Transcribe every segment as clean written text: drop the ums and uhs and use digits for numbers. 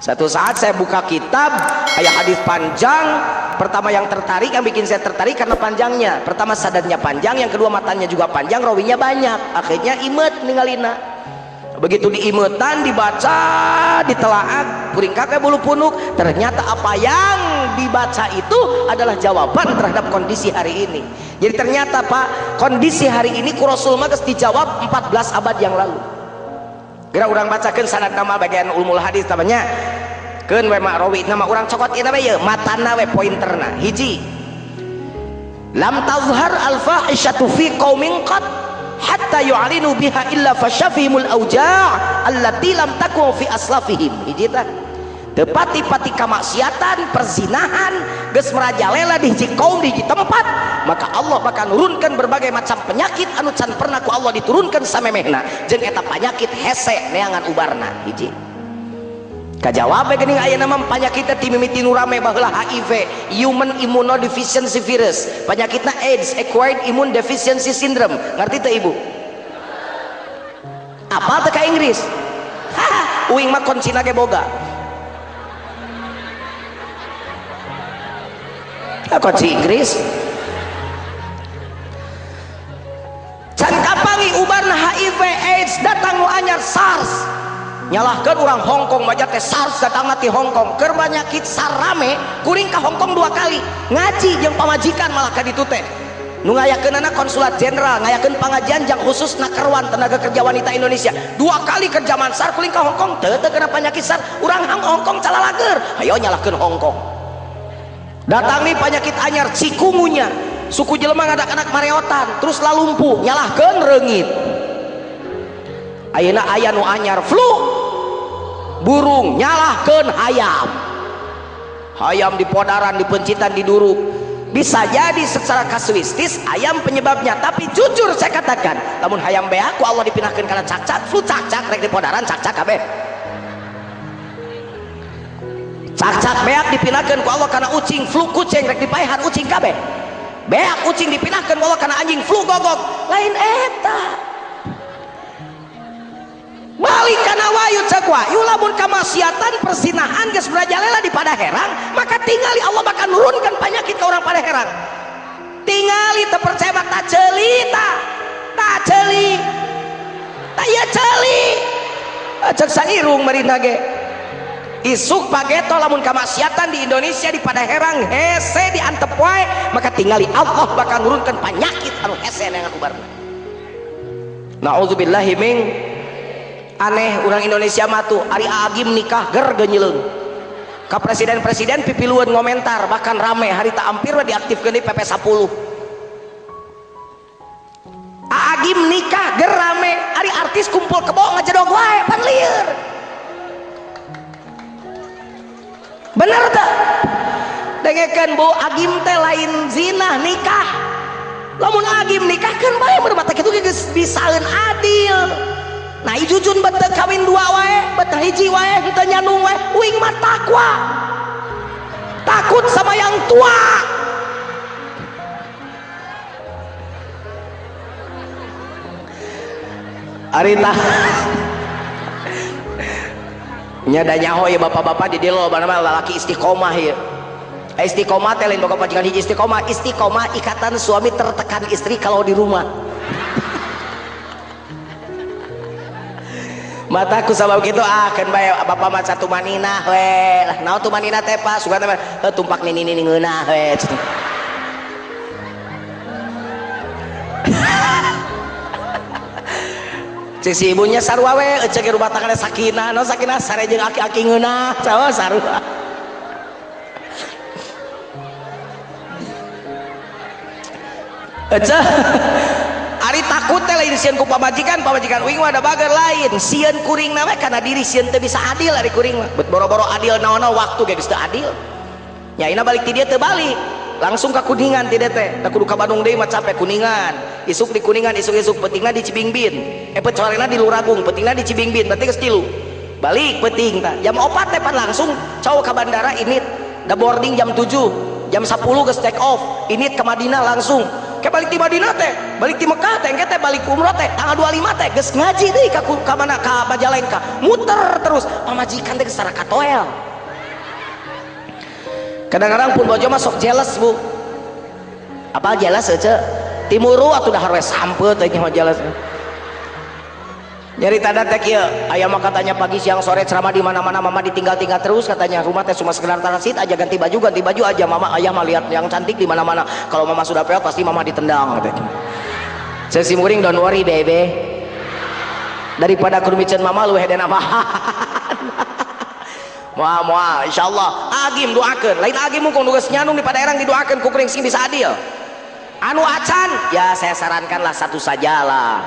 Satu saat saya buka kitab, aya hadis panjang. Pertama yang tertarik, yang bikin saya tertarik karena panjangnya. Pertama sadarnya panjang, yang kedua matanya juga panjang, rawinya banyak. Akhirnya imet ningalina. Begitu diimetan, dibaca, ditelaah, kuring kakek bulu punuk. Ternyata apa yang dibaca itu adalah jawaban terhadap kondisi hari ini. Jadi ternyata Pak, kondisi hari ini ku Rasul mah geus dijawab 14 abad yang lalu. Geura urang bacakeun sanad nama bagian ulumul hadis namanya. Keun we mak rawi nama urang cokot ieu we yeuh, matana we pointerna. Hiji. Lam tazhar al fahishatu fi qaumin qat hatta yu'linu biha illa fasyafihimul auja' allati lam takun fi aslafihim. Hiji tah. Teu pati-pati kamaksiatan, perzinahan geus merajalela di hiji kaum, di hiji tempat, maka Allah bakal nurunkan berbagai macam penyakit anu can pernah ku Allah diturunkan samemehna, jeung eta penyakit hese neangan ubarna. Hiji. Kajawab we geuning ayeuna mah penyakitna ti mimiti nu rame baheula HIV, human immunodeficiency virus, penyakitna AIDS, acquired immune deficiency syndrome. Ngerti teu ibu? Apa teu ka Inggris? Haha, uing mah kuncina ge boga. Kunci Inggris. Can kapangi ubarna HIV AIDS datang nu anyar SARS. Nyalahkeun urang Hong Kong baca teh SARS datangna ti Hong Kong. Keur penyakit SARS rame, kuring ka Hong Kong 2 kali. Ngaji jeung pamajikan malah ka ditu teh. Nu ngayakeunana konsulat jenderal, ngayakeun pangajian jang khusus nakerwan tenaga kerja wanita Indonesia. 2 kali keur jaman SARS kuring ka Hong Kong teu teu kena penyakit SARS. Urang Hong Kong calalager. Hayo nyalahkeun Hong Kong. Datang nih penyakit anyar cikungunya, suku jelema ngadak-anak mareotan, terus lalumpuh, nyalahkeun reungit. Ayeuna aya nu anyar flu burung, nyalahkeun hayam. Hayam di podaran, di pencitan, diduruk. Bisa jadi secara kasuistis ayam penyebabnya, tapi jujur saya katakan, lamun hayam beak ku Allah dipindahkeun kana cakcak, flu cakcak rek di podaran cakcak kabeh. Cakcak beak dipindahkeun ku Allah kana ucing, flu kucing rek dipaehan ucing kabeh. Beak ucing dipindahkeun ku Allah kana anjing, flu gogok. Lain eta. Balik kana wayu cek wayu lamun kamaksiatan perzinahan geus merajalela di Padaherang, maka tingali Allah bakal nurunkan penyakit ke orang Padaherang. Tingali teu percaya mah tak ceuli ta. Tak ceuli. Tak ieu ceuli. Cek sairung marina ge. Isuk pageto lamun kamaksiatan di Indonesia di Padaherang hese diantep wae, maka tingali Allah bakal nurunkan penyakit anu hese neangan ubarna. Nauzubillahi min. Aneh orang Indonesia mah tuh ari Agim nikah ger geunyeuleng. Ka presiden-presiden pipilueun ngomentar, bahkan rame hari tak ampir we diaktifkeun di PP 10. Agim nikah ger rame, ari artis kumpul kebo ngajedog wae pan lieur. Bener tak? Dengekeun Bu, Agim teh lain zina nikah. Lamun Agim nikah kan bae mun mata kitu geus bisaeun adil. Nah jujun bet kawin 2 wae, bet hiji wae, henteu nyanung wae, uing mah takwa. Takut sama yang tua. Arita nya da nyaho ya bapak-bapak di dieu loba mah lalaki istiqomah ya. Istiqomah teh lain boga pajikan hiji istiqomah, istiqomah ikatan suami tertekan istri kalau di rumah. Mataku sabab kitu ah keun bae bapak mah satu manina we. Lah naon tumanina teh Pak? Sugan teh tumpak nini-nini ngeunah we. Cek si ibunya sarua we, cek rumah tangga sakinah, no sakinah sare jeung aki-aki ngeunah, sawa sarua. Eceh ari takut teh lain sieun ku pamajikan, pamajikan uing mah da bager lain, sieun kuringna we kana diri sieun teu bisa adil ari kuring mah. Bet boro-boro adil naon-naon waktu ge geus teu adil. Nyaina balik ti dieu teu balik, langsung ka Kuningan ti dieu teh, da kudu ka Bandung deui mah capek Kuningan. Isuk di Kuningan, isuk-isuk peutingna di Cibingbin. Pecorena di Luragung, peutingna di Cibingbin, berarti geus 3. Balik peuting tah. Jam 4 teh pan langsung cau ka bandara init, da boarding jam 7, jam 10 geus take off, init ke Madinah langsung. Ke balik di Madinah teh Balik ti Mekah teh engke teh balik umroh teh tanggal 25 teh geus ngaji deui ka mana ka Majalengka. Muter terus pamajikan teh geus katoel. Kadang-kadang pun bojo mah sok jealous, Bu. Apa jealous ece? Timuru atuh dahar we sampeut teh nyaho jealous. Nyari tanda teh kieu, aya mah katanya pagi siang sore ceramah di mana-mana, mama ditinggal-tinggal terus katanya, rumah teh cuma sekedar transit aja, ganti baju aja, mama ayah mah lihat yang cantik di mana-mana. Kalau mama sudah peot pasti mama ditendang katanya. Sesi muring don't worry baby. Daripada kudu miceun mama leuwih heden apa. Moal moal insyaallah agim doakeun, lain agim mungkung nu geus nyandung di padaerang didoakeun ku kuring sing bisa adil. Anu acan ya saya sarankanlah satu sajalah.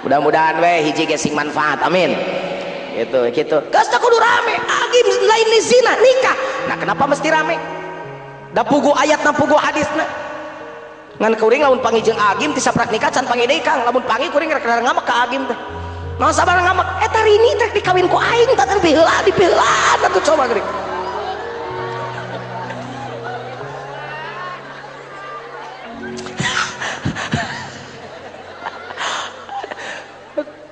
Mudah-mudahan weh hiji ge sing manfaat, amin. Gitu gitu. Geus teu kudu rame, agim lain ni zina nikah. Nah kenapa mesti rame? Da pugu ayatna pugu hadisna. Ngan kuring lamun panggih jeung agim ti saprak nikah can panggih deui Kang, lamun panggih kuring rek ngamek ka agim teh. Naon sabar ngamek? Eta rini teh dikawin ku aing teh dipiheula dipiheulaan atuh coba kuring.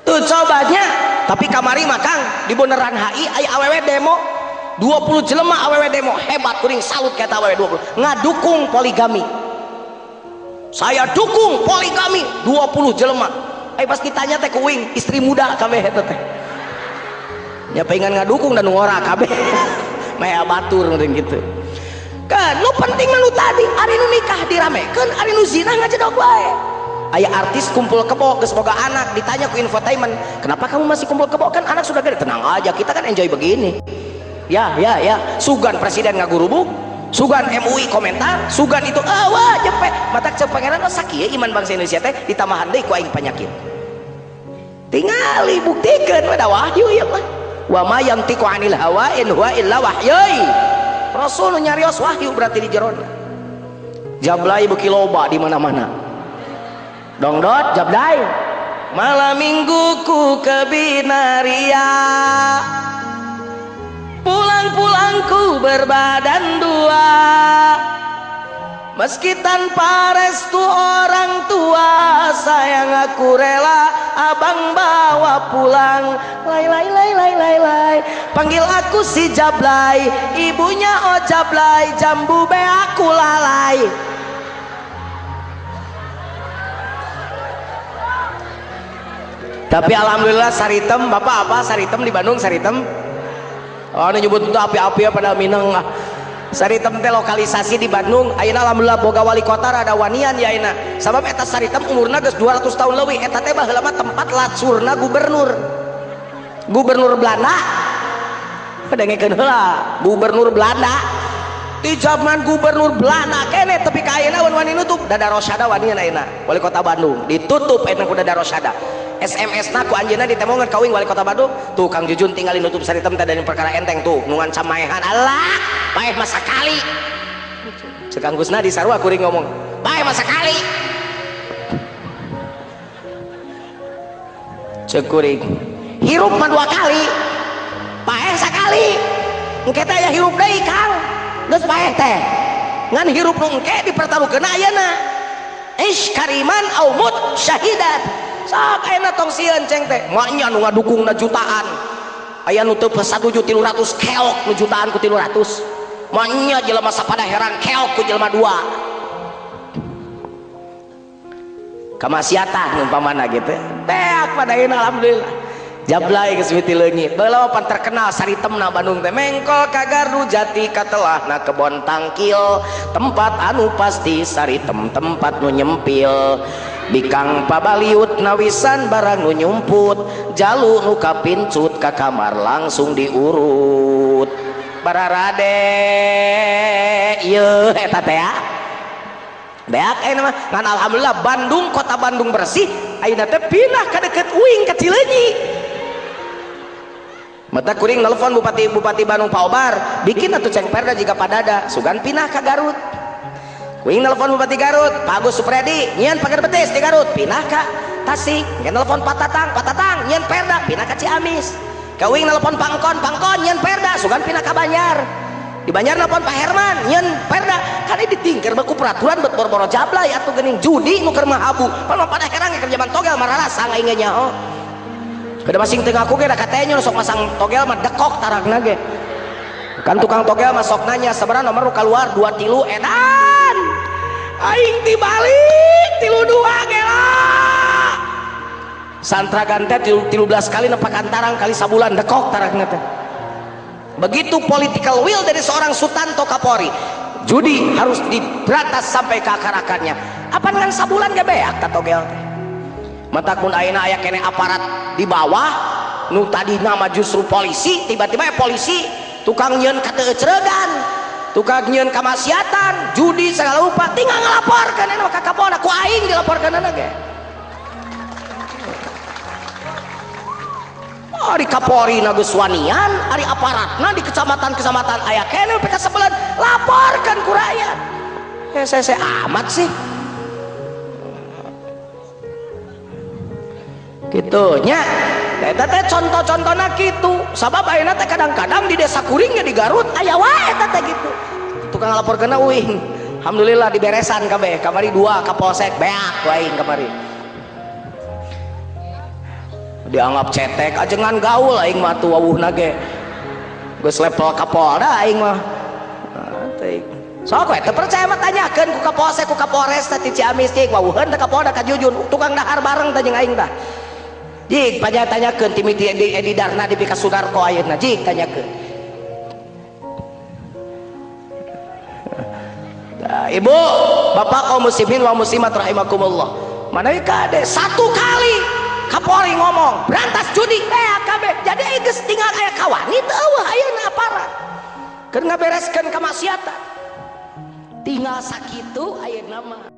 Tuh cobanya, tapi kamari mah Kang di Bundaran HI aya awewe demo 20 jelema awewe demo hebat kuring salut ka eta awewe 20 ngadukung poligami. Saya dukung poligami 20 jelema. Pas ditanya teh ku uing istri muda kabeh eta teh. Nya pengen ngadukung dan ngora kabeh. Maya batur meureun kitu. Kan nu penting mah nu tadi ari nu nikah diramekeun ari nu zina ngajedog wae. Aya artis kumpul kebo geus boga anak ditanya ku infotainment, "Kenapa kamu masih kumpul kebo? Kan anak sudah gede." Tenang aja, kita kan enjoy begini. Ya, ya, ya. Sugan presiden ngagurubuk, sugan MUI komentar, sugan itu ah wah jepe. Matak cek pangeran oh sakieu iman bangsa Indonesia teh ditambahan deui ku aing penyakit. Tingali buktikeun we da wahyu ieu mah. Wa ma yantiqu anil hawa in huwa illa wahyui. Rasul nyarios wahyu berarti di jerona. Jablay beuki loba di mana-mana. Dongdot jablay. Malam mingguku ke Binaria, pulang-pulangku berbadan dua, meski tanpa restu orang tua, sayang aku rela abang bawa pulang. Lai lai lai lai lai lai, panggil aku si Jablay, ibunya oh Jablay, jambu be aku lalai. Tapi alhamdulillah Saritem, bapak apa Saritem di Bandung Saritem? Oh, ini nyebut itu api-api ya pada Minang. Saritem teh lokalisasi di Bandung. Ayeuna alhamdulillah boga wali kota rada wanian ya ayeuna. Sabab eta Saritem umurna geus 200 tahun leuwih. Eta teh baheula mah tempat lacurna gubernur. Gubernur Belanda. Padengekeun heula, gubernur Belanda. Di zaman gubernur Belanda kene tepi ka ayeuna wani nutup Dada Rosada wanian ayeuna. Wali kota Bandung ditutup ayeuna ku Dada Rosada. SMS na ku anjeunna ditemongan ka uing wali kota Bandung tuh Kang Jujun tinggalin nutup Saritem teh dari perkara enteng tuh nu ngancam maehan Allah paeh masa kali cek Kang Gusna di sarua kuring ngomong paeh masa kali cek kuring hirup mah dua kali paeh sakali engke teh aya hirup deui Kang geus paeh teh ngan hirup nu engke dipertaruhkeun ayeuna ish kariman au mut syahidan. Sok ayeuna tong sieun ceng teh maknya nu ngadukungna jutaan aya nu teu 1.300 keok nu jutaan ku 300 maknya jelema sapada herang keok ku jelema dua kamaksiatan umpamana gitu teak pada ayeuna alhamdulillah jablay geus miti leungit baheula pan terkenal Saritemna Bandung teh mengkol ka Gardu Jati katelahna kebon tangkil tempat anu pasti Saritem tempat nu nyempil bikang pabaliut nawisan barang nu nyumput jalu nu kapincut ka kamar langsung diurut bararade ieu eta teh ya beak ayeuna mah ngan alhamdulillah Bandung kota Bandung bersih ayeuna teh pindah ka deukeut uing ka Cileunyi. Mata kuring nelpon bupati Bandung Pak Obar bikin atuh ceng perda jika padada sugan pindah ka Garut. Kuing nelpon Bupati Garut Pak Agus Supriyadi nyian pagar betis di Garut pindah ka Tasik. Nyian nelpon Pak Tatang, Pak Tatang nyian perda pindah ka Ciamis. Kawing nelpon Pangkon, Pangkon nyian perda sugan pindah ka Banjar. Di Banjar nelpon Pak Herman nyeun perda kan ditingker baku peraturan bet boro-boro jablay atuh geuning judi nu keur mahabu pan pada herang keur zaman togel mararasa aing ge nyaho. Kada masing teu ngaku ge da katanya sok masang togel mah dekok taragna ge. Kan tukang togel mah sok nanya sabaraha nomor nu kaluar 2 3 edan. Aing tibalik 32 gela. Santragan teh 13 kali nepak antarang kali sabulan dekok taragna teh. Begitu political will dari seorang Sutanto Kapolri, judi harus diberantas sampai ke akar-akarnya. Apa dengan sabulan ge beak ta togel teh. Matak mun ayeuna aya keneh aparat di bawah nu tadi nama justru polisi, tiba-tiba ya polisi tukang nyeun kateucregan, tukang nyeun kamaksiatan, judi segala rupa, tinggal ngelaporkeun eta ka Kapolda, ku aing dilaporkeunana ge. Ari Kapolri na geus wanian, ari aparatna di kecamatan-kecamatan aya keneh PK sebelan, laporkeun ku rakyat. Hese amat sih. Gitu nya. Eta teh contoh-contohna kitu. Sabab ayeuna teh kadang-kadang di desa kuring ge di Garut aya wae eta teh gitu. Tukang laporkeunna uing. Alhamdulillah diberesan kabeh. Kamari 2 Kapolsek beak ku aing kamari. Dianggap cetek ajengan gaul aing mah tuh wawuhna ge. Geus level Kapolda aing mah. Sok we teu percaya mah tanyakeun ku Kapolsek ku Kapolres teh ti Ciamis cik wawuheun teh Kapolda ka Jujun tukang dahar bareng teh jeung aing tah. Jik panya tanyakeun ti miti Edi Darna di Pika Sudarko ayeuna jik tanyakeun. Nah, ibu, bapak kaum muslimin wa muslimat rahimakumullah. Mana kade satu kali Kapolri ngomong berantas judi kabeh. Jadi geus tinggal aya kawani teu eueuh ayeuna aparat. Keur ngabereskeun kamaksiatan. Tinggal sakitu ayeuna mah.